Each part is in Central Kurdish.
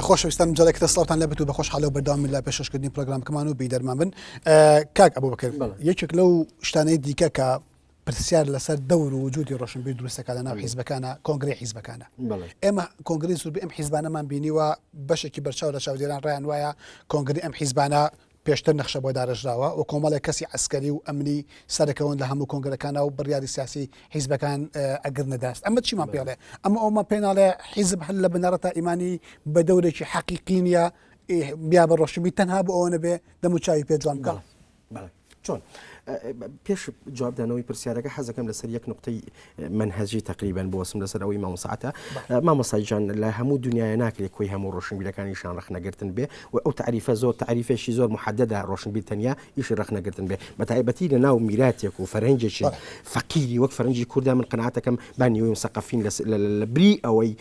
خۆشەویستان جارێک تر سڵاوتان لێ بێت و بە خۆشحاڵەوە بەردەوامین لە پێشکەشکردنی پرۆگرامەکەمان و بیدەرمان بن کاک ئەبوبەکر یەکێک لەو شتانەی دیکە کە پرسیار لەسەر دەور و وجودی ڕۆشنبیر دروستەکە لە ناو حیزبەکانە کۆنگری حیزبەکانە ئێمە کۆنگری زوربی ئەم حیزبانەمان بینیوە بەشێکی بەرچاو لە چاودێران ڕایان وایە کۆنگری ئەم حیزبانە پێشتر نەخشە بۆ دارێژراوە و کۆمەڵێک کەسی عەسکەری و ئەمنی سەرەکەون لە هەموو کۆنگرەکانا و بڕیاری سیاسی حیزبەکان ئەگرنە دەست. ئەمە چیمان پێڵێ؟ ئەمە ئەومان پێ ناڵێ حیزب هەر لە بنەڕەتا ئیمانی بە دەورێکی حەقیقی نییە بیا بە ڕۆشنبیر تەنها بۆ ئەوە نەبێ دەم و چاوی پێ جوان بکا. بەڵێ. چۆن؟ پێش جوابدانەوەی پرسیارەکە حەزەکەم لەسەر یەک نقطەی منهجی تقریبا بوەسم لەسەر ئەوەی مامۆساعتە مامۆسای جان لە هەموو دنیاە ناکرێت کۆی هەموو ڕۆشنبیرەکانی شان ڕخنەگرتن بێ و ئەو تعریفە زۆر تعریفێکی زۆر محددە ڕۆشنبیر تەنیا ئیشی ڕخنەگرتن بێ بە تایبەتی لە ناو میراتێک و فەرهەنگێکی فەقیری وەک فەرنجی کووردا من قەناتەکەم با نیوەی مسەقەفین لە بری ئەوەی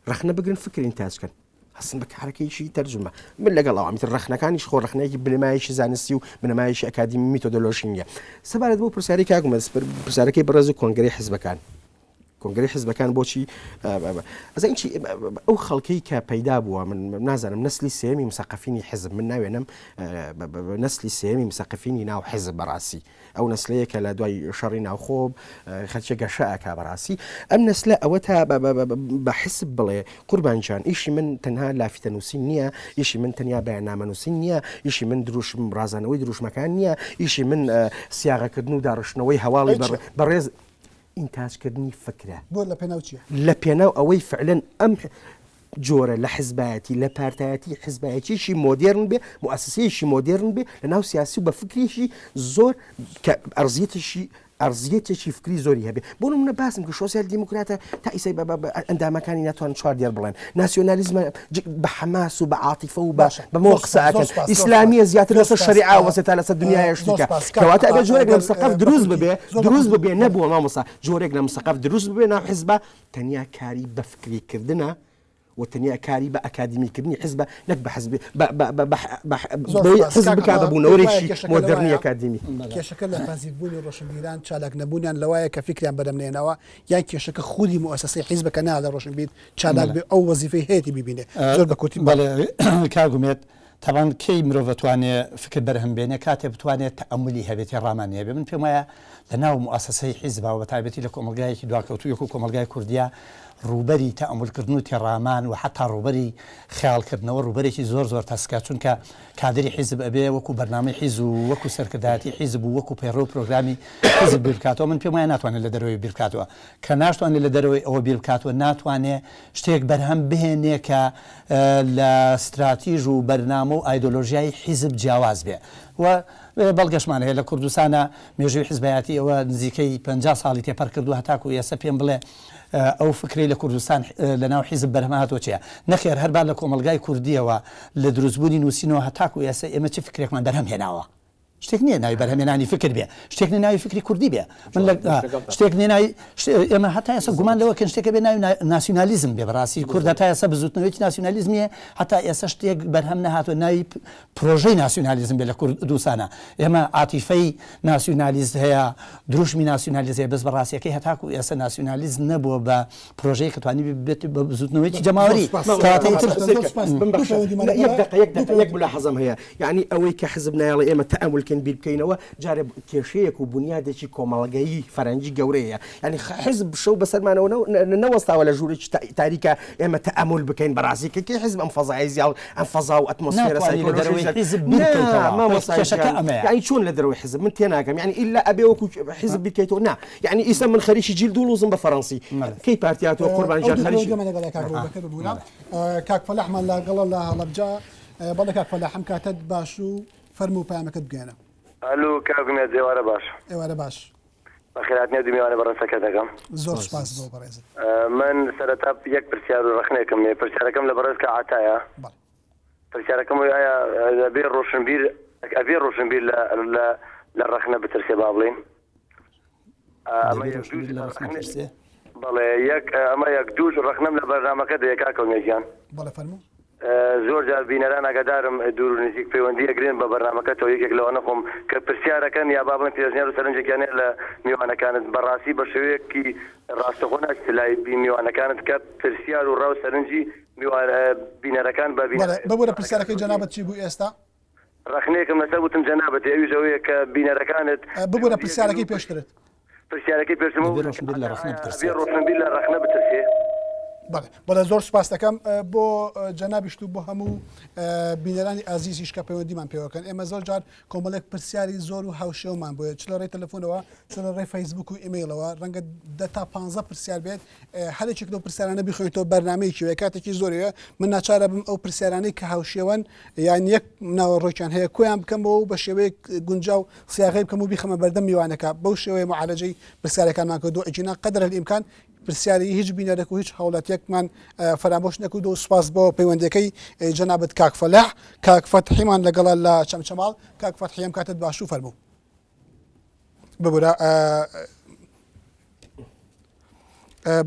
ڕخنە بگرن فکر ئینتاج کەن هەستم بە کارەکەیشی تەرجومە من لەگەڵ ئەوام تر ڕەخنەکانیش خۆ ڕەخنەیەکی بنەمایەکی زانستی و بنەمایەکی ئەکادیمی میتۆدۆلۆژی نییە سەبارەت بۆ پرسیاری کاک ئومێد پرسیارەکەی بەڕێز و کۆنگرەی حزبەکان کۆنگرەی حزبەکان بۆچی ئەزانین چی ئەو خەڵکەی کە پەیدا بووە من نازانم نەسلی سێمی مسەقەفینی حزب من ناوێنم نەسلی سێمی مسەقەفینی ناو حزب بەڕاستی ئەو نەسلەیە کە لە دوای شەڕی ناوخۆ خەرچە گەشە ئەکا بەڕاستی ئەم نەسلە ئەوە تا بە حسب بڵێ قوربان جان ئیشی من تەنها لافیتە نووسین نییە ئیشی من تەنیا بەیاننامە نووسین نییە ئیشی من دروشم ڕازانەوەی دروشمەکان نییە ئیشی من سیاغەکردن و داڕشتنەوەی هەواڵی بەڕێز ئینتاجکردنی فکرە. بۆ لە پێناو چیە؟ لە پێناو ئەوەی فعلەن ئەم جۆرە لە حزبایەتی لە پارتایەتی حزبایەتیەکی مۆدێرن بێ موئەسەسەیەکی مۆدێرن بێ لە ناو سیاسی و بە فکرێکی زۆر کە ئەرزیەتێکی ئەرزیەتێکی فکری زۆری هەبێ بۆ نمونە باسم کە شۆسیال دیموکراتە تا ئیسای بە ئەندامەکانی ناتوان چوار دێر بڵێن ناسیۆنالیزمە بە حەماس و بە عاتیفە و باشە بەمەوە قسە ئەکەن ئیسلامیە زیاتر لەسەر شەریعە وەسێ تا لەسەر دنیای شتیکە کەواتە ئەبێ جۆرێک لە مسەقەف دروست ببێ دروست ببێ نەبووە مامۆستا جۆرێک لە مسەقەف دروست ببێ ناو حزبە تەنیا کاری بە فکری کردنە و تەنیا کاری بە ئەکادیمی کردنی حزبە نەک بە حزب حزب بکا بە بوونەوەرێکی مۆدێرنی ئەکادیمی. کێشەکە لە پازیڤبوونی ڕۆشنبیران چالاک نەبوونیان لەوایە کە فیکریان بەرەم نێنەوە یان کێشەکە خودی موئەسەسەی حیزبە کە ناهێڵێ ڕۆشنبیر چالاک بێ ئەو وەزیفەی هەیەتی بیبینێ زۆر بە کورتی بەڵێ کاک ئومێد تەبعەن کەی مرۆڤ ئەتوانێ فکر بەرهەم بێنێ کاتێ بتوانێ تەئەمولی هەبێ تێڕامانی هەبێ من پێم وایە لە ناو موئەسەسەی حیزبا و بەتایبەتی لە کۆمەڵگایەکی دواکەوتوو وەکوو کۆمەڵگای کوردیا ڕووبەری تەئەمولکردن و تێڕامان و حەتا ڕووبەری خەیاڵکردنەوە ڕووبەرێکی زۆر زۆر تەسکە چونکە کادری حیزب ئەبێ وەکوو بەرنامەی حیز و وەکوو سەرکردایەتی حیزب و وەکوو پەیڕەو و پرۆگرامی حیزب بیر بکاتەوە من پێم وایە ناتوانێ لە دەرەوەی بیر بکاتەوە کە ناشتوانێ لە دەرەوەی ئەوە بیر بکاتەوە ناتوانێ شتێک بەرهەم بهێنێ کە لە ستراتیژ و بەرنامە و ئایدۆلۆژیای حیزب جیاواز بێ و بەڵگەشمان هەیە لە کوردستانا مێژووی حیزبایەتی ئەوە نزیکەی 50 ساڵی تێپەر کردووە هەتاکو ئێستا پێم بڵێ ئەو فکرەی لە کوردستان لە ناو حیزب بەرهەم هاتووە چیە؟ نەخێر هەر با لە کۆمەڵگای کوردیەوە لە دروستبوونی نووسینەوە هەتاکو ئێستا ئێمە چ فکرێکمان بەرهەم هێناوە؟ شتێک نییە ناوی بەرهەمێنانی فکر بێ شتێک نیە ناوی فکری کوردی بێ من لە شتێک نیە ناوی ئێمە هەتا ئێستا گومان لەوە کەن شتێکە بێ ناوی ناسیونالیزم بێ بەڕاستی کورد هەتا ئێستا بزوتنەوەیەکی ناسیونالیزمیە هەتا ئێستا شتێک بەرهەم نەهاتوە ناوی پرۆژەی ناسیونالیزم بێ لە کوردستانە ئێمە عاتیفەی ناسیونالیست هەیە دروشمی ناسیونالیست هەیە بەس بەڕاستیەکەی هەتاکو ئێستا ناسیونالیزم نەبووە بە پرۆژەیەک کە توانی بێت بە بزوتنەوەیەکی جەماوەری کەواتە ئیتر یەک دەقە یەک دەقە یەک ملاحەزەم هەیە یعنی ئەوەی کە حزب نایەڵێ ئێمە تەئەمول کەین بیر بکەینەوە جارێ کێشەیەک و بونیادێکی کۆمەڵگەیی فەرەنگی گەورەیە یعنی حزب شەو بەسەرمانەوە نەوەستاوە لە ژوورێکی تاریکە ئێمە تەئەمول بکەین بەڕاستی کە کێ حزب ئەم فەزای زیاڵ ئەم فەزا و ئەتمۆسفێرە ناتوانانی لە دەرەوەی حزب بیر بکەیتەوە مامۆستا کێشەکە ئەمەیە یعنی چۆن لە دەرەوەی حزب من تێناگەم یعنی ئیلا ئەبێ وەکو حزب بیرکەیتەوە نا یعنی ئیسە من خەریکی جیل دوڵوزم بە فەرەنسی کەی پارتی هاتووە قوربان گیان خەریکی کاک فەلاحمان لەگەڵە لە هەڵەبجە بەڵێ کاک فەلاح ئەم کاتەت باش و فەرموو پەیامەکەت بگەیەنە. ئەلو کاک ئومێد ئێوارە باش. ئێوارە باش. بەخێرهاتنی دوو میوانە بەڕێزەکە دەکەم. زۆر سوپاس بۆ بەڕێزت. من سەرەتا یەک پرسیار و ڕەخنەیەکم هەیە پرسیارەکەم لە بەڕێز کاک عەتایە. بەڵێ. پرسیارەکەم ئەوەیە ئایا ئەبێ ڕۆشنبیر ئەبێ ڕۆشنبیر لە لە لە ڕەخنە بترسێ با بڵێین ئەمە دەبێ یەک دووش ڕۆشنبیر لە ڕەخنە ڕەخنە بترسێ؟ بەڵێ یەک ئەمە یەک دووش ڕەخنەم لە بەرنامەکە دەیە کاکە ئومێد گیان. بەڵێ فەرموو. زۆر جار بینەران ئاگادارم دوور و نزیک پەیوەندی ئەگرن بە بەرنامەکەتەوە یەکێک لەوانە خۆم کە پرسیارەکەن یا با بڵێن پێشنیار و سەرنجێکیان هەیە لە میوانەکانت بەڕاستی بە شێوەیەکی ڕاستەخۆ ناچیتە لای میوانەکانت کە پرسیار و ڕا و سەرنجی میوان بینەرەکان بە بەڵێ ببورە پرسیارەکەی جەنابت چی بوو ئێستا؟ ڕەخنەیەکم لەسەر وتم جەنابت ئەویش ئەوەیە کە بینەرەکانت ببورە پرسیارەکەی پێشترت. پرسیارەکەی پێشترم دەبێ ڕۆشنبیر لە ڕەخنە بترسێت. ئەبێ ڕۆشنبیر لە ڕەخنە بترسێ؟ بەڵێ بەڵێ زۆر سوپاست دەکەم بۆ جەنابیشت و بۆ هەموو بینەرانی ئازیزیش کە پەیوەندیمان پێوەکەن ئێمە زۆر جار کۆمەڵێک پرسیاری زۆر و هاوشێوەمان بۆیە چ لە ڕێی تەلەفۆنەوە چ لە ڕێی فەیسبوک و ئیمەیڵەوە ڕەنگە دە تا پانزە پرسیار بێت هەرێکێک لەو پرسیارانە بخوێنیتەوە بەرنمەیەکی وێ کاتێکی زۆرەوە من ناچارە بم ئەو پرسیارانەی کە هاوشێوەن یان یەک ناوەڕۆکیان هەیە کۆیان بکەمەوە و بە شێوەیەک گونجاو سیاغەی بکەم و بیخەمە بەردەم میوانەکە بەو شێوەیە معالەجەی پرسیارەکانمان کردو ئەگینا قدر الامکان پرسیاری هیچ بینەرێک و هیچ هاوڵاتیەکمان فەرامۆش نەکردو و سوپاس بۆ پەیوەندەکەی جەنابت کاک فەلاح کاک فەتحیمان لەگەڵە لە چەمچەماڵ کاک فەتحی ئەم کاتت باش و فەرموو ببورە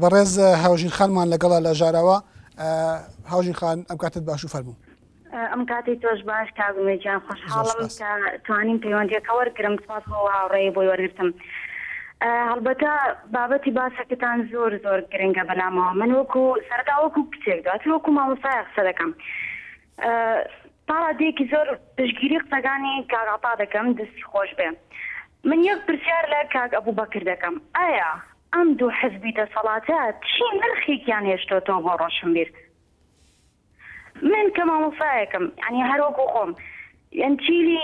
بەڕێز هاوژین خانمان لەگەڵە لە ژاراوە هاوژین خان ئەم کاتت باش و فەرموو. ئەم کاتەی تۆش باش کاک ئومێد گیان خۆشحاڵم کە توانیم پەیوەندیەکە وەرگرم سپاس بۆ هاوڕێی بۆی وەرگرتم هەڵبەتە بابەتی باسەکەتان زۆر زۆر گرنگە بەلامەوە من وەکو سەرەتا وەکو کچێک دواتر وەکو مامۆستایە قسە دەکەم تا ڕادەیەکی زۆر پشتگیری قسەکانی کاک عەتا دەکەم دەستی خۆش بێ من یەک پرسیار لە کاک ئەبوبەکر دەکەم ئایا ئەم دوو حزبی دەسەڵاتە چی نرخێکیان هێشتۆتەوە بۆ ڕۆشنبیر من کە مامۆستایەکم یانی هەر وەکو خۆم یان چیلی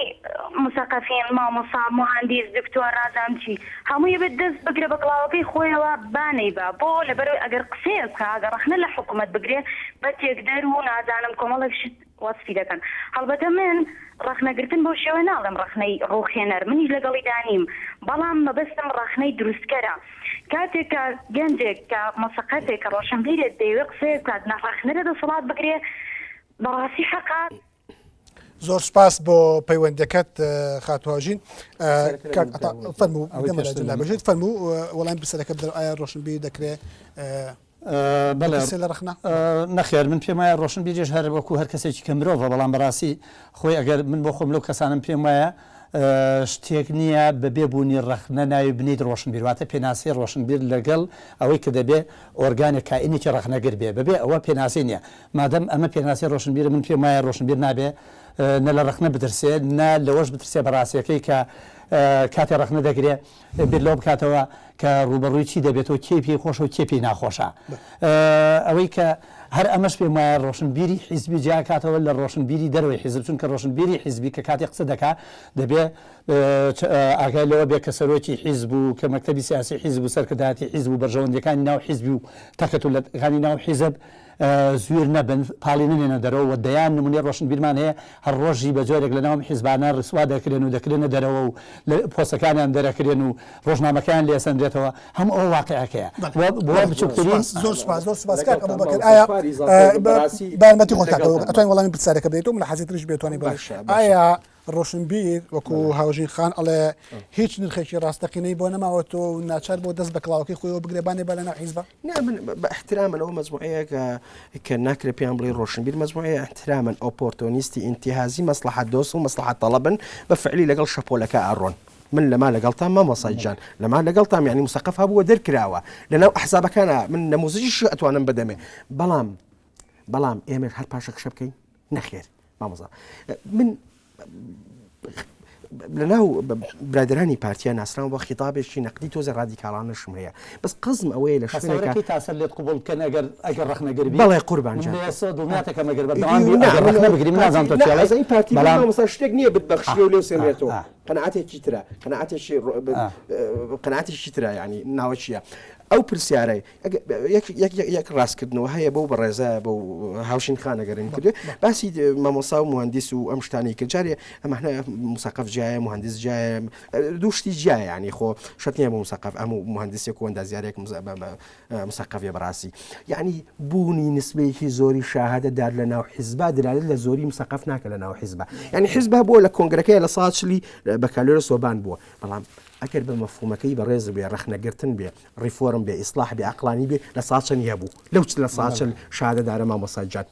مسەقەفین مامۆستا موهەندیس دکتۆر نازانم چی هەمووی ئەبێت دەست بگرێ بە کڵاوەکەی خۆیەوە با نەیبا بۆ لەبەرئەوەی ئەگەر قسەیەک بکا ئەگەر ڕەخنە لە حکومەت بگرێ بە تێکدەر و نازانم کۆمەڵێک شت وەسفی دەکەن هەڵبەتە من ڕەخنەگرتن بەو شێوە ناڵێم ڕەخنەی ڕووخێنەر منیش لەگەڵیدا نیم بەڵام مەبەستم ڕەخنەی دروستکەرە کاتێک کە گەنجێک کە مەسەقەفێک کە ڕۆشنبیرێک دەیەوێ قسەیەک بکات نە ڕەخنە لە دەسەڵات بگرێ بەڕاستی حەقە. زۆر سپاس بۆ پەیوەندەکەت خاتوو هاوژین کاک عەتا فەرموو دەمە لای جەناب بژیت فەرموو وەڵامی پرسیارەکە بدەرەوە ئایا ڕۆشنبیر دەکرێ بەڵێ لە ڕەخنە؟ نەخێر من پێم وایە ڕۆشنبیریش هەر وەکو هەر کەسێکی کە مرۆڤە بەڵام بەڕاستی خۆی ئەگەر من بۆ خۆم لەو کەسانم پێم وایە شتێک نییە بە بێ بوونی ڕەخنە ناوی بنیت ڕۆشنبیر واتە پێناسەی ڕۆشنبیر لەگەڵ ئەوەی کە دەبێ ئۆرگانێک کائینێکی ڕەخنەگر بێ بەبێ ئەوە پێناسەی نییە مادەم ئەمە پێناسەی ڕۆشنبیرە من پێم وایە ڕۆشنبیر نابێ نە لە ڕەخنە بترسێ نە لەوەش بترسێ بە ڕاستیەکەی کە کاتێ ڕەخنە دەگرێ بیر لەوە بکاتەوە کە ڕووبەڕووی چی دەبێتەوە، کێی پێی خۆشە و کێ پێی ناخۆشە. ئەوەی کە هەر ئەمەش پێم وایە ڕۆشنبیری حیزبی جیا کاتەوە لە ڕۆشنبیری دەرەوەی حیزب، چونکە ڕۆشنبیری حیزبی کە کاتێ قسە دەکا دەبێ ئاگای لەوە بێ کە سەرۆکی حیزب و کە مەکتەبی سیاسی حیزب و سەرکردایەتی حیزب و بەرژەوەندییەکانی ناو حیزبی و تەکەتولەکانی ناو حیزب زویر نەبن، پاڵی نەنێنە دەرەوە و دەیان نمونەی ڕۆشنبیرمان هەیە هەر ڕۆژی بە جۆرێک لە ناو ئەم حیزبانە ڕیسوا دەکرێن و دەکرێنە دەرەوە و لە پۆستەکانیان دەرەکرێن و ڕۆژنامەکەیان لێ ئەسەنرێتەوە، هەموو ئەوە واقیعەکەیە و بۆ بچوکترین. زۆر سوپاس زۆر سوپاس کاک ئەبوبەکر ئایا بە یارمەتی خۆت کاک ئەبوبەکر ئەتوانی وەڵامی پرسیارەکە بدەیتەوە ملاحەزەی تریش بێ توانی بڵێی ئایا ڕۆشنبیر وەکو هاوژین خان ئەڵێ هیچ نرخێکی ڕاستەقینەی بۆ نەماوەتەوە و ناچار بۆ دەست بە کڵاوەکەی خۆیەوە بگرێ بانێ با لەناو حیزبە. نا من بە احترامن ئەو مەجموعەیە کە کە ناکرێ پێیان بڵێ ڕۆشنبیر مەجموعەیە احترامن ئۆپۆرتۆنیستی ئینتیهازی مەسڵەحەت دۆست و مەسڵەحەت تەڵەبن بە فعلی لەگەڵ شەپۆلەکە ئەڕۆن من لەما لەگەڵتان مامۆسای جان لەما لەگەڵتان یعنی مسەقەف هەبووە دەرکراوە لەناو ئەحزابەکانە من نەموزجیش ئەتوانم بدەمێ بەڵام بەڵام ئێمە هەر پاشەکشە بکەین نەخێر مامۆستا من لەناو برادرانی پارتیا ناسراوم بە خیتابێکی نەقدی تۆزە ڕادیکاڵانەشم هەیە بەس قەزم ئەوەیە لە شوێنێکەکەی تاسەر لێت قبوڵ بکەن ئەگەر ئەگەر ڕەخنەگر بی بەڵێ قوربان جان ئێستا دڵنیاتەکەم ئەگەر بەردەوام بی ئەگەر ڕەخنە بگری من نازانم تۆ چی ئەڵێی ئەزانی پارتی بەڵام مامۆستا شتێک نییە بتبەخشێ و لێو سێنرێتەوە قەناعەتێکی ترە قەناعەتێکی قەناعەتێکی ترە یعنی ناوەکییە ئەو پرسیارەی یەک ڕاستکردنەوە هەیە بەو بەڕێزە بەو هاوشین خانە گەرن کردێ باسی مامۆسا و مهندس و ئەم شتانی کە جارێ ئەمانە مسەقف جیایە مهندس جیایە دوو شتی جیایە ینی خۆ شەت نییە بۆ مسەقف ئەم مهندسێک و ئەندازیارێک مسەقفێ بەڕاستی یعنی بوونی نسبەیەکی زۆری شاهدە دار لە ناو حیزبا دلالت لە زۆری مسەقف ناکە لە ناو حیزبا یعنی حیزبا بووە لە کۆنگرەکەی لە ساچلی بەکالۆرە سۆبان بووە بەڵام ئەگەر بە مەفهومەکەی بەڕێز بێ ڕەخنەگرتن بێ ڕیفۆرم بێ ئیسلاح بێ عەقڵانی بێ لە سا چەند هەبوو لەو چ لە سا چل شادەدارە مامۆستا جان.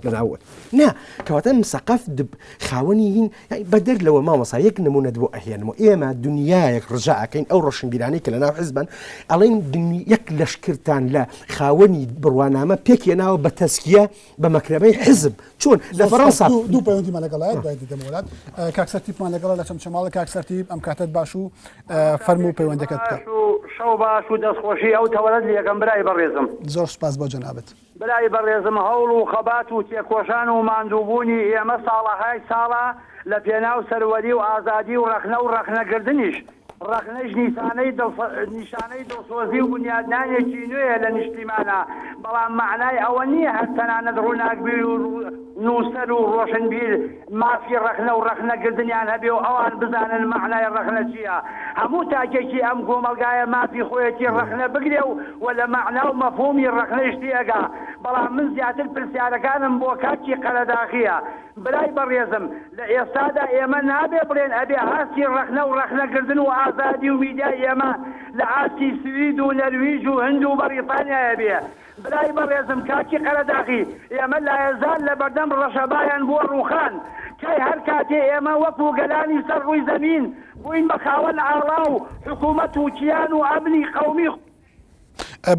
لەناو نا کەواتە مسەقەف دب خاوەنی هین بەدەر لەوە مامۆسا یەک نمونەت بۆ ئەهێنمەوە ئێمە دنیایەک ڕجا ئەکەین ئەو ڕۆشنبیرانەی کە لەناو حزبن ئەڵێن یەک لەشکرتان لە خاوەنی بڕوانامە پێکێناوە بە تەسکیە بە مەکرەمەی حزب چۆن لە فەڕەنسا دوو پەیوەندیمان لەگەڵ دوای دیدەم وڵات کاک سەرتیپمان لەگەڵ لە چەمچەماڵە کاک سەرتیپ ئەم کاتت باش و فەرموو پەیوەندەکەت بکە. شەو باش و دەستخۆشی ئەو تەوەرەت لێکەم برای بەڕێزم. زۆر سوپاس بۆ جەنابت. برای بەڕێزم هەوڵ و خەبات و تێکۆشان و ماندووبوونی ئێمە ساڵەهای ساڵە لە پێناو سەروەری و ئازادی و ڕەخنە و ڕەخنەگردنیش، ڕەخنەیش نیسانەی نیشانەی دڵسۆزی و بنیادنانێکی نوێیە لە نیشتیمانا، بەڵام مەعنای ئەوە نییە هەر تەنانەت ڕووناکبیر و نووسەر و ڕۆشنبیر مافی ڕەخنە و ڕەخنەگردنیان هەبێ و ئەوان بزانن مەعنای ڕەخنە چییە. هەموو تاکێکی ئەم کۆمەڵگایە مافی خۆیەتی ڕەخنە بگرێ و و لە مەعنا و مەفهومی ڕەخنەیش تێئەگا. بەڵام من زیاتر پرسیارەکانم بۆ کاکی قەرەداخییە. برای بەڕێزم، لە ئێستادا ئێمە نابێ بڵێن ئەبێ ئاستی ڕەخنە و ڕەخنەگردن و ئازادی و میدیای ئێمە لە ئاستی سوید و نەرویج و هند و بەڕیتانیایە بێ. برای بەڕێزم کاکی قەرەداغی ئێمە لایەزال لە بەردەم ڕەشەبایان بووە ڕووخان کەی هەر کاتێ ئێمە وەکوو گەلانی سەر ڕووی زەمین بووین بە خاوەن ئاڵا و حکوومەت و کیان و ئەمنی قەومی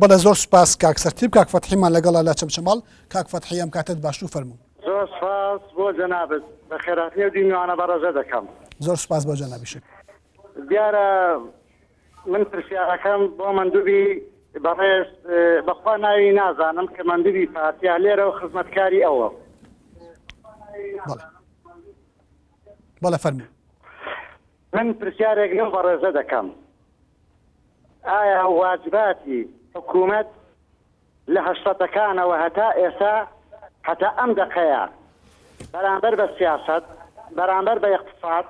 بەڵێ زۆر سوپاس کاک سەرتیپ کاک فەتحیمان لەگەڵە لە چەمچەماڵ کاک فەتحی ئەم کاتەت باش و فەرموو. زۆر سوپاس بۆ جەنابت بەخێرهاتنی ئەو دوو میوانە بەڕێزە دەکەم. زۆر سوپاس بۆ جەنابیشت. دیارە من پرسیارەکەم بۆ مەندوبی بەڕێز بەخوا ناوی نازانم کە مەندوبی پارتیا لێرە و خزمەتکاری ئەوە. بەڵێ بەڵێ فەرموو. من پرسیارێک لەو بەڕێزە دەکەم ئایا واجباتی حکوومەت لە هەشتەکانەوە هەتا ئێستا هەتا ئەم دەقەیە بەرامبەر بە سیاسەت، بەرامبەر بە ئیقتساد،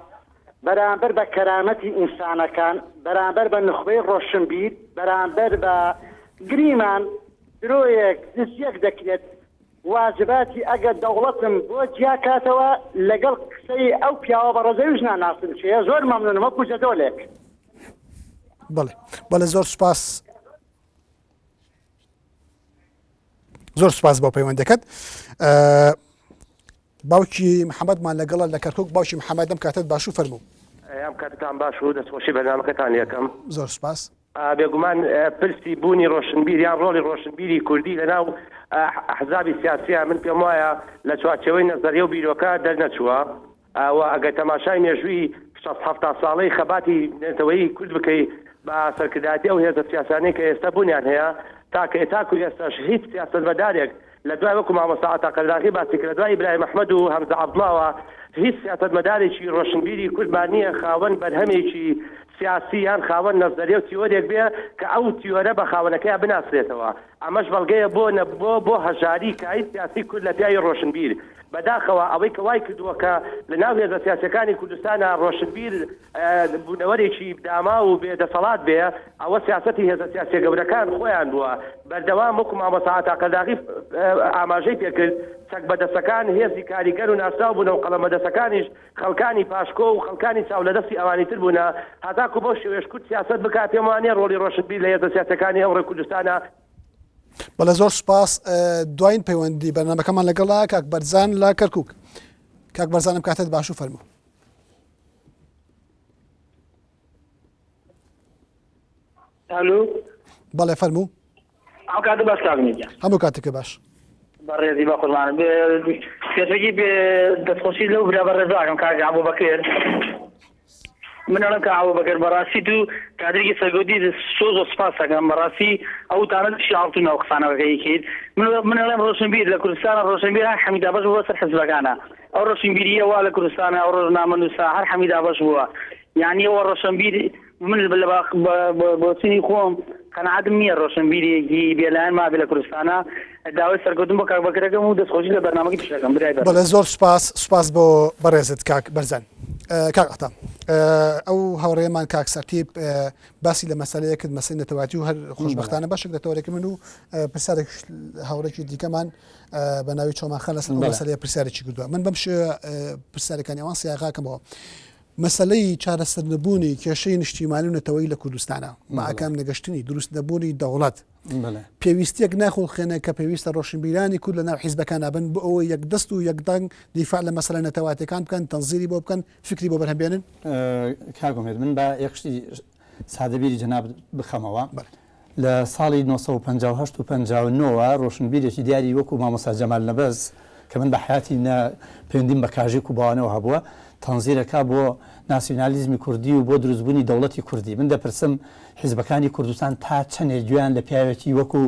بەرامبەر بە کەرامەتی ئینسانەکان، بەرامبەر بە نوخبەی ڕۆشنبیر، بەرامبەر بە گریمان درۆیەک دزیەک دەکرێت، واجباتی ئەگەر دەوڵەتم بۆ جیا کاتەوە لەگەڵ قسەی ئەو پیاوە بەڕێزەویش ناناسم کێیە زۆر مەمنونم وەکو جەدۆلێک. بەڵێ بەڵێ زۆر سوپاس. زۆر سوپاس بۆ پەیوەندەکەت باوکی محەممەدمان لەگەڵە لە کەرکک باوکی محەممەدم کاتت باش و فەرموو ئەم کاتتان باش و دەستخۆشی بەرنامەکەتان یەکەم زۆر سپاس بێگومان پرسی بوونی ڕۆشنبیر یان ڕۆڵی ڕۆشنبیری کوردی لەناو ئەحزابی سیاسیە من پێم وایە لە چوارچێوەی نەزەریە و بیرۆکە دەرنەچووە و ئەگەر تەماشای مێژووی شەست حەفتا ساڵەی خەباتی نەتەوەیی کورد بکەی بە سەرکردایەتی ئەو هێزە سیاسانەی کە ئێستا بوونیان هەیە تاکە تاکو ئێستاش هیچ سیاسەتمەدارێک لە دوای وەکو مامۆستا عەتا قەرداغی باسی کرد لە دوای ئیبراهیم ئەحمەد و هەمزە عەبدوڵاوە هیچ سیاسەتمەدارێکی ڕۆشنبیری کوردمان نییە خاوەن بەرهەمێکی سیاسی یان خاوەن نەزەریە و تیۆرێک بێ کە ئەو تیۆرە بە خاوەنەکەیا بناسرێتەوە ئەمەش بەڵگەیە بۆ بۆ بۆ هەژاری کایی سیاسی کورد لە پیاوی ڕۆشنبیر. بەداخەوە ئەوەی کە وای کردووە کە لە ناو هێزە سیاسیەکانی کوردستانا ڕۆشنبیر بوونەوەرێکی داماو و بێ دەسەڵات بێ ئەوە سیاسەتی هێزە سیاسیە گەورەکان خۆیان بووە بەردەوام وەکو مامۆستا عەتا قەرداغی ئاماژەی پێکرد چەک بەدەستەکان هێزی کاریگەر و ناسراو بوونە و قەڵەم بەدەستەکانیش خەڵکانی پاشکۆ و خەڵکانی چاولەدەستی ئەوانی تر بوونە هەتاکو بەو شێوەیەش کورد سیاسەت بکا پێم وانیە ڕۆڵی ڕۆشنبیر لە هێزە سیاسیەکانی ئەمڕۆی کوردستانا بەڵێ زۆر سوپاس دوایین پەیوەندی بەرنامەکەمان لەگەڵا کاک بەرزان لە کەرکک کاک بەرزانم کاتت باش و فەرموو. ئەلو بەڵێ فەرموو ئەو کاتە باش کاک میدیا هەموو کاتێکە باش بەڕێزی بە قوربان پێشەکی بێ دەستخۆشی لەو برا بەڕێزاکەم کاک ئەبوو بەکر من ئەڵێم کاک ئەبوبەکر بەڕاستی تو کادرێکی سەرکەوتی زۆر زۆر سوپاست ئەکەم بەڕاستی ئەو وتانە دژی ئاڵتونە ئەو قسانە کە ئەیکەیت من من ئەڵێم ڕۆشنبیر لە کوردستانە ڕۆشنبیر هەر حەمید دابەش بووە سەر حزبەکانە ئەو ڕۆشنبیریە وا لە کوردستانە ئەو ڕۆژنامەنووسە هەر حەمید دابەش بووە یعنی ئەوە ڕۆشنبیر من لە بۆچونی خۆم قەناعەتم نییە ڕۆشنبیرێکی بێلایەن مابێ لە کوردستانە داوای سەرکەوتن بۆ کاک بەکر ئەکەم و دەستخۆشی لە بەرنامەکەی تریش ئەکەم برای بەڕێز. بەڵێ زۆر سوپاس سوپاس بۆ بەڕێزت کاک بەرزان. کاک عەتا ئەو هاوڕێیەمان کاک سەرتیپ باسی لە مەسەلەیە کرد مەسەی نەتەوایەتی و هەر خۆشبەختانە بەشێک لە تەوەرەکە من و پرسیارێک هاوڕێکی دیکەمان بە ناوی چۆمان خان لەسەر ئەو مەسەلەیە پرسیارێکی کردووە من بەم شێوە پرسیارەکانی ئەوان سیاغاکەمەوە مەسەلەی چارەسەرنەبوونی کێشەی نیشتیمانی و نەتەوەیی لە کوردستانا، بە ئاکام نەگەشتنی دروست نەبوونی دەوڵەت. پێویستیەک ناخوڵقێنێ کە پێویستە ڕۆشنبیرانی کورد لە ناو حیزبەکانا بن بۆ ئەوەی یەک دەست و یەک دەنگ دیفاع لە مەسەلە نەتەواتیەکان بکەن، تەنزیری بۆ بکەن، فیکری بۆ بەرهەم بێنن؟ کاک ئومێد من با یەک شتی سادە بیری جەنابت بخەمەوە. لە ساڵی 958 و 59 وە ڕۆشنبیرێکی دیاری وەکو مامۆستا جەمال نەبەز کە من بە حەیاتی نە پەیوەندیم بە کاژیک و باوانەوە هەبووە تەنزیرەکا بۆ ناسیونالیزمی کوردی و بۆ دروستبوونی دەوڵەتی کوردی من دەپرسم حیزبەکانی کوردستان تا چەنێ گوێیان لە پیاوێکی وەکو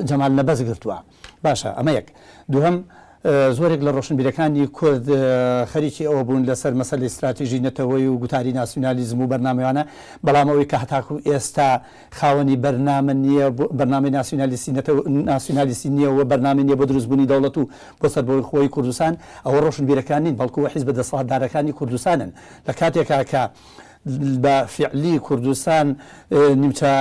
جەمال نەبەز گرتووە؟ باشە ئەمە یەک. دووهەم زۆرێک لە ڕۆشنبیرەکانی کورد خەریکی ئەوە بوون لەسەر مەسەلەی ستراتیژی نەتەوەی و گوتاری ناسیونالیزم و بەرنامەوانە، بەڵام ئەوەی کە هەتاکو ئێستا خاوەنی بەرنامە نییە، بەرنامەی ناسیونالیستی نەتەوە ناسیونالیستی نییە و بەرنامەی نییە بۆ دروستبوونی دەوڵەت و بۆ سەربەخۆیی کوردستان، ئەوە ڕۆشنبیرەکان نین، بەڵکو حیزبە دەسەڵاتدارەکانی کوردستانن. لە کاتێکا کە بە فیعلی کوردستان نیمچە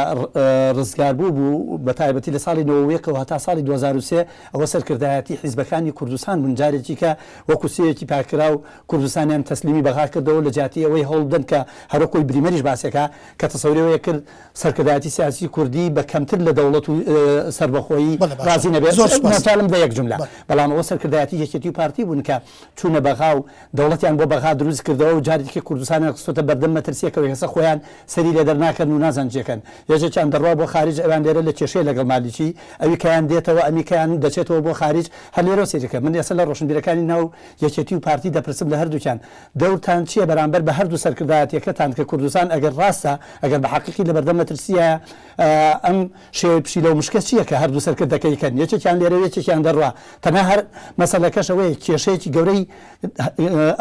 ڕزگاربوو بوو، بە تایبەتی لە ساڵی 91 ەوە هەتا ساڵی 2003 ئەوە سەرکردایەتی حیزبەکانی کوردستان بوون جارێکی کە وەکو سێوێکی پاککراو کوردستانیان تەسلیمی بەغا کردەوە لە جیاتی ئەوەی هەوڵ بدەن کە هەروەک خۆی بریمەریش باسێکا کە تەسەوری ئەوەی کرد سەرکردایەتی سیاسی کوردی بە کەمتر لە دەوڵەت و سەربەخۆیی بەڵێ باشە ڕازی نەبێت زۆر سوپاس ناچارم بە یەک جوملە بەڵێ. بەڵام ئەوە سەرکردایەتی یەکێتی و پارتی بوون کە چوونە بەغا و دەوڵەتیان بۆ بەغا دروست کردەوە و جارێکی کوردستانیان خستۆتە بەردەم مەترسیەکەوە ئێستا خۆیان سەری لێ دەرناکەن و نازان چیەکەن یەکێکیان دەڕوا بۆ خاریج ئەوان لێرە لە کێشەیە لەگەڵ مالیکی ئەویکەیان دێتەوە ئەمیکەیان دەچێتەوە بۆ خاریج هەر لێرەوە سەیرکە من ئێستا لە ڕۆشنبیرەکانی ناو یەکێتی و پارتی دەپرسم لە هەردووکیان دەورتان چیە بەرامبەر بە هەردوو سەرکردایەتیەکەتان کە کوردستان ئەگەر ڕاستە ئەگەر بە حەقیقی لەبەردەم مەترسیە ئەم شێوەی پشیلە و مشکە چیە کە هەردوو سەرکردەکەی کەن یەکێکیان لێرە و یەکێکیان دەڕوا تەنها هەر مەسەلەکەش ئەوەیە کێشەیەکی گەورەی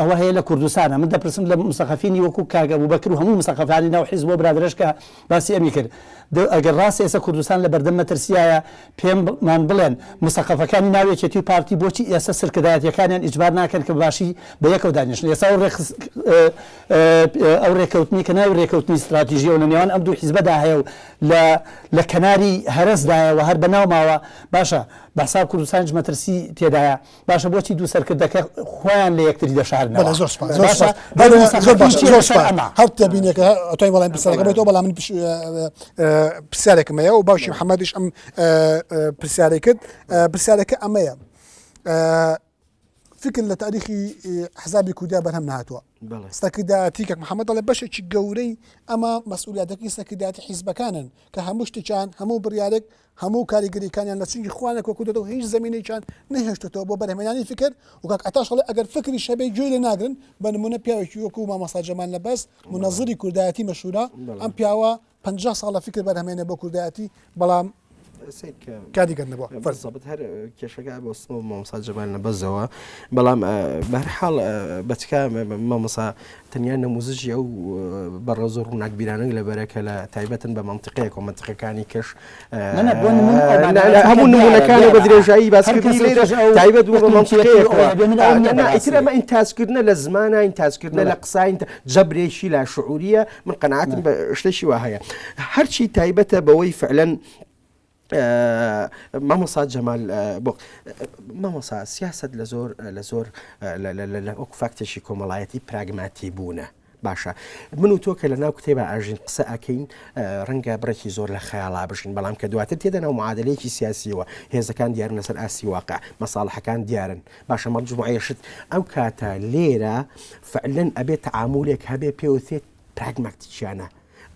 ئەوە هەیە لە کوردستانە من دەپرسم لە مسەقەفینی وەکو کاک ئەبوبەکر و هەموو مسەقەفانی ناو حیزب و برادەرەش کە باسی ئەمی کرد ئەگەر ڕاستە ئێستا کوردستان لە بەردەم مەترسیایە پێمان بڵێن مسەقەفەکانی ناو یەکێتی و پارتی بۆچی ئێستا سەرکردایەتیەکانیان ئیجبار ناکەن کە باشی بە یەکەوە دانیشن ئێستا ئەو ئەو ڕێکەوتنی کە ناوی ڕێکەوتنی ستراتیژیە و لە نێوان ئەم دوو حیزبەدا هەیە و لە لە کەناری هەرەسدایە و هەر بەناو ماوە باشە بە حساب کوردستانیش مەترسی تێدایە باشە بۆچی دوو سەرکردەکە خۆیان لە یەکتری دەشارنەوە؟ بەڵێ زۆر سوپاس زۆر باشە سوپاس بەڵێ بەڵێ زۆر مسەقەفین باشە چییە زۆر لەسەر سوپاس ئەمە؟ هەر تێبینێکە ئەتوانی وەڵامی پرسیارەکە بێتەوە بەڵام من پرسیارێکم هەیە و باوکی محەممەدیش ئەم پرسیارەی کرد پرسیارەکە ئەمەیە فکر لە تاریخی حزابی کوردیا بەرهەم نهاتووە سەرکردایەتی کاک محەممەد دەڵێ بەشێکی گەورەی ئەمە مەسئولیاتەکەی سەرکردایەتی حیزبەکانن کە هەموو شتێکیان هەموو بڕیارێک هەموو کاریگەریەکانیان لە چنگی خۆیانە کۆکردۆتەوە هیچ زەمینێکیان نەهێشتۆتەوە بۆ بەرهەمهێنانی فکر و کاک عەتاش ئەڵێ ئەگەر فکریش هەبێ گوێی لێ ناگرن بە نمونە پیاوێکی وەکو مامۆستا جەمال نەبەز مونەزری کوردایەتی مەشهورە ئەم پیاوە 50 ساڵە فکر بەرهەمێنێ بۆ کوردایەتی بەڵام کاریگەر نەبووە. بالضبط هەر کێشەکە بۆ سمە مامۆستا جەمال نەبەزەوە بەڵام بەرحاڵ بەچکە مامۆسا تەنیا نەموزجی ئەو بەڕێز و ڕووناکبیرانەن لەبەرە کە لە تایبەتن بە مەنتیقەیەک و مەنتیقەکانی کەش هەموو نمونەکان بە درێژایی باسکردنی لێرە تایبەت بوو بە مەنتیقەیەکەوە ئیتر ئەمە ئینتاجکردنە لە زمانە ئینتاجکردنە لە قسە جەبرێکی لا شعوریە من قەناعەتم بە شتێکی وا هەیە هەرچی تایبەتە بەوەی فعلەن مامۆسا جەمال بۆ مامۆسا سیاست لە زۆر لە زۆر لە وەک فاکتێکی کۆمەڵایەتی پراگماتی بوونە باشە من و تۆ کە لە ناو کتێبە ئاژین قسە ئەکەین ڕەنگە بڕێکی زۆر لە خەیاڵا بژین بەڵام کە دواتر تێدە ناو معادلەیەکی سیاسیەوە هێزەکان دیارن لەسەر ئاستی واقع مەساڵحەکان دیارن باشە مەجموعەیەشت ئەو کاتە لێرە فعلەن ئەبێت تعامولێک هەبێ پێوتێت پراگماتیکیانە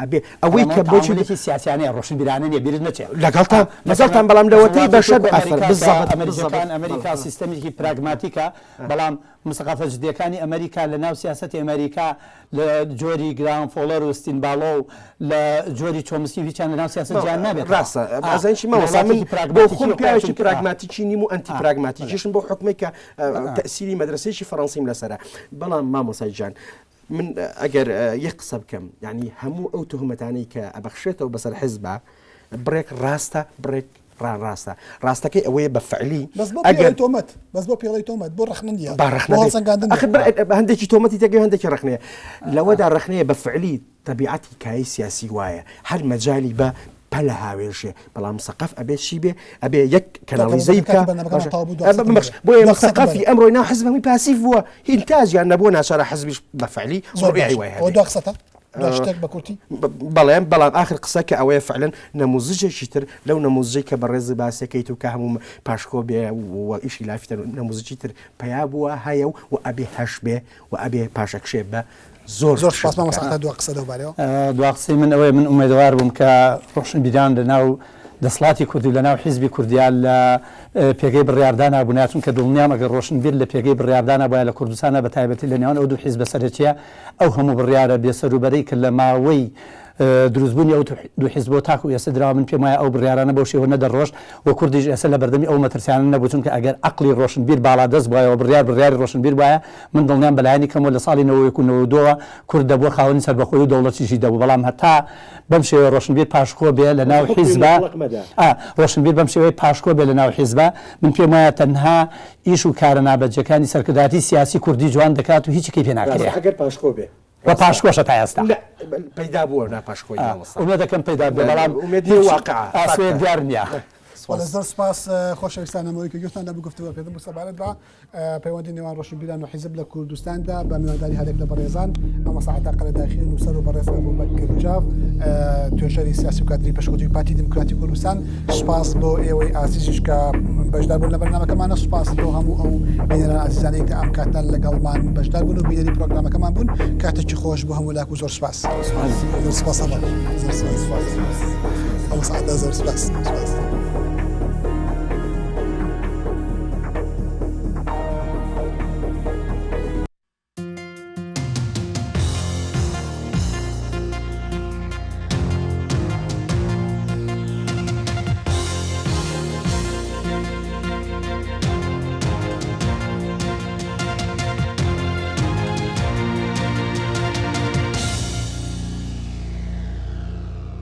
ئەبێ ئەوەی کە بۆچی لێکی سیاسیانەیە ڕۆشنبیرانە نیە بیرت نەچێ لەگەڵتان لەگەڵتان بەڵام لەوەتەی بەشەر ئەفر بالضبط ئەمریکان ئەمریکا سیستەمێکی پراگماتیکە بەڵام مسەقەفە جدیەکانی ئەمریکا لە ناو سیاسەتی ئەمریکا لە جۆری گران فۆڵەر و ستینباڵۆ و لە جۆری چۆمسکی و هیچیان لە ناو سیاسەت جیان نابێت ڕاستە ئازانشی مامۆستا من بۆ خۆم پیاوێکی پراگماتیکی نیم و ئەنتی پراگماتیکیشم بۆ حکومێک کە تەسیری مەدرسەیەکی فەڕەنسیم لەسەرە بەڵام مامۆسای جان من ئەگەر یەک قسە بکەم یعنی هەموو ئەو تهمەتانەی کە ئەبەخشێتەوە بەسەر حزبە بڕێک ڕاستە بڕێک ڕاستە ڕاستەکەی ئەوەیە بە فعلی بەس بۆ ئەگەر تۆمەت بەس بۆ پێڵی تۆمەت بۆ ڕخنە نییە با ڕخنە هەندێکی تۆمەتی تێگەی هەندێکی ڕخنەیە لەوەدا ڕخنەیە بە فعلی تەبیعەتی کایەی سیاسی وایە هەر مەجالی بە پەلە هاوێژێ بەڵام مسەقەف ئەبێ چی بێ ئەبێ یەک کەناڵیزەی بکا بەخش بۆیە مسەقەفی ئەمڕۆی ناو حزب هەمووی پاسیڤ بووە ئینتاجیان نەبووە ناچارە حزبیش بە فعلی زۆر وای هەیە. دوا قسەتە؟ شتێک بە کورتی؟ بەڵێ، بەڵام ئاخر قسە کە ئەوەیە فعلەن نەموزجێکی تر لەو نەموزجەی کە بەڕێز باسەکەیت و کە هەموو پاشکۆ بێ و ئیشی لافی تر نەموزجی تر پەیا بووە هەیە و و ئەبێ هەش بێ و ئەبێ پاشەکشێ بە زۆر زۆر سوپاس مامۆستا عەتا دوا قسە لەو بارەیەوە. دوا قسەی من ئەوەیە من ئومێدەوار بووم کە ڕۆشنبیران لە ناو دەسڵاتی کوردی و لە ناو حیزبی کوردیا لە پێگەی بڕیاردانا بوونایە چونکە دڵنیام ئەگەر ڕۆشنبیر لە پێگەی بڕیاردانا بوایە لە کوردستانا بە تایبەتی لە نێوان ئەو دوو حیزبە سەرەکیە ئەو هەموو بڕیارە بێسەروبەرەی کە لە ماوەی دروستبوونی ئەو دوو حیزبەوە تاکو ئێستا دراوە من پێم وایە ئەو بڕیارانە بەو شێوە نەدەڕۆشت و کوردیش ئێستا لە بەردەمی ئەو مەترسیانە نەبوو چونکە ئەگەر عەقڵی ڕۆشنبیر باڵادەست بوایە و بڕیار بڕیاری ڕۆشنبیر بوایە من دڵنیام بەلایەنی کەمەوە لە ساڵی 91 و 92 ەوە کورد دەبووە خاوەنی سەربەخۆیی و دەوڵەتیشی دەبوو بەڵام هەتا بەم شێوەیە ڕۆشنبیر پاشکۆ بێ لە ناو حیزبا ڕۆشنبیر بەم شێوەیە پاشکۆ بێ لە ناو حیزبا من پێم وایە تەنها ئیش و کارە نابەجێکانی سەرکردایەتی سیاسی کوردی جوان دەکات و هیچی کەی پێ ناکرێ. ئەگەر پاشکۆ بێ. وە پاشکۆشە تا ئێستا. نا پەیدا بووە نا پاشکۆی مامۆستا. ئومێد دەکەم پەیدا بێ بەڵام ئومێد نیە واقعە. ئاسۆیەک دیار نیە. بەڵێ زۆر سوپاس خۆشەویستان ئەمەوەی کە گوێتان لەبوو گفتوگۆکردن بوو سەبارەت بە پەیوەندی نێوان ڕۆشنبیران و حیزب لە کوردستاندا بە میوانداری هەرێک لە بەڕێزان مامۆستا عەتا قەرەداخی نووسەر و بەڕێز ئەبوبەکر جاف توێژەری سیاسی و کادری پێشکەوتووی پارتی دیموکراتی کوردستان سوپاس بۆ ئێوەی ئازیزیش کە بەشدار بوون لە بەرنامەکەمانە سوپاس بۆ هەموو ئەو بینەران ئازیزانەی کە ئەم کاتە لەگەڵمان بەشدار بوون و بینەری پرۆگرامەکەمان بوون کاتێکی خۆش بۆ هەموو لاک و زۆر سوپاس زۆر سوپاس زۆر سوپاس زۆر سوپاس زۆر سوپاس.